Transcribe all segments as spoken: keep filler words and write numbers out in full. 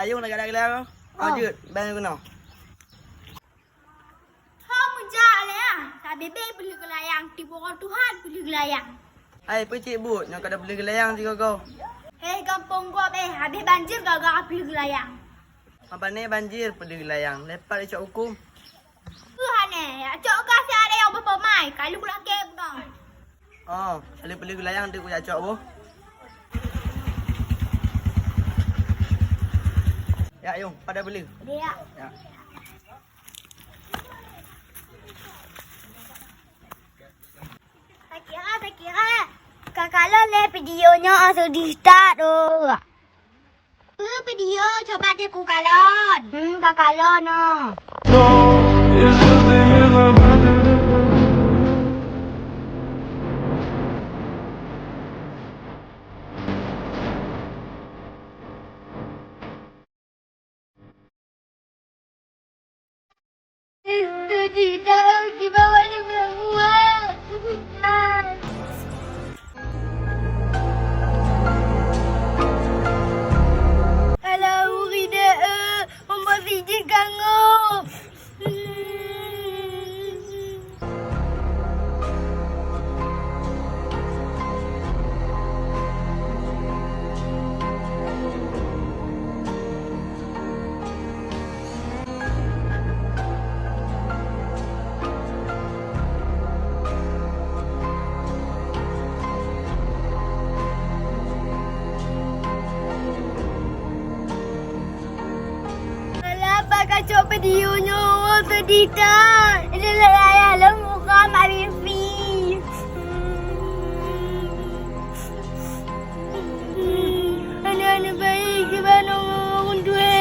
Yong lagak-lagak. Oh, jeuet, bang keunoe. Ho meujak lé ah. Sabé-bé peuleueh geulayang, tiboh Tuhan peuleueh geulayang. Hai, peucit buet, nyoe kada peuleueh geulayang sigoe-goe. Hei, gampông gob eh, habéh banjir gara-gara peuleueh geulayang. Mabane banjir peuleueh geulayang, lepat icok huköm. Peue hana, yak cok ka si ada nyang beupeumaih, kalu lakée bunoe. Oh, kalu peuleueh geulayang tu kujak cok boh. Yak, yong, pada peuleueh. Dia. Ya. Sakira, Sakira. Kakalon lé video nyoe sedih that, oh. Peue video coba deh kukalon. Hmm, kakalon, oh. Alah, ureueng deuh, eh, umur sijih kanggob. Alah, pat kacok video nyoe, sedih that. Ilée ayah lôn buka makrifat. Aneuk-aneuk baik, kiban ureueng tuha.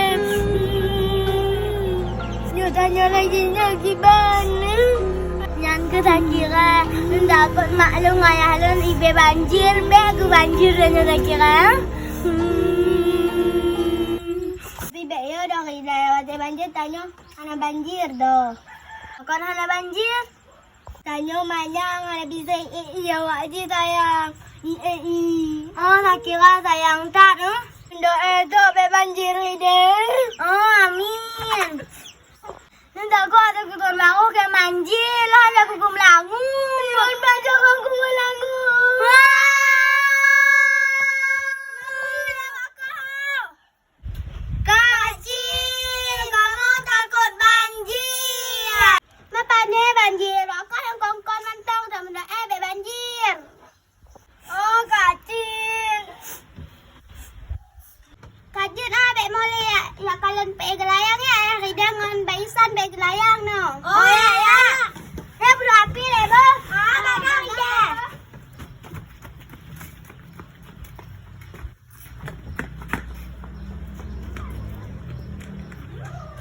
Nyoe tanyoe lagée nyoe kiban. Nyan keuh Sakira, lôn takot mak lôn ngon ayah lôn ibée banjir, bék keu banjir tanyoe Sakira. Tapi bék yo dong, ilée watée banjir tanyoe hana banjir doh. Kon hana banjir. Tanyoe manyang hana bisa i-i awak jih sayang. I-i. Oh, Sakira sayang that, eh? Doa tu bék banjir ideh. Oh, amin. Ndak kau ada kutu lagu ke manjir lah, ada kutu lagu. Kon baca aku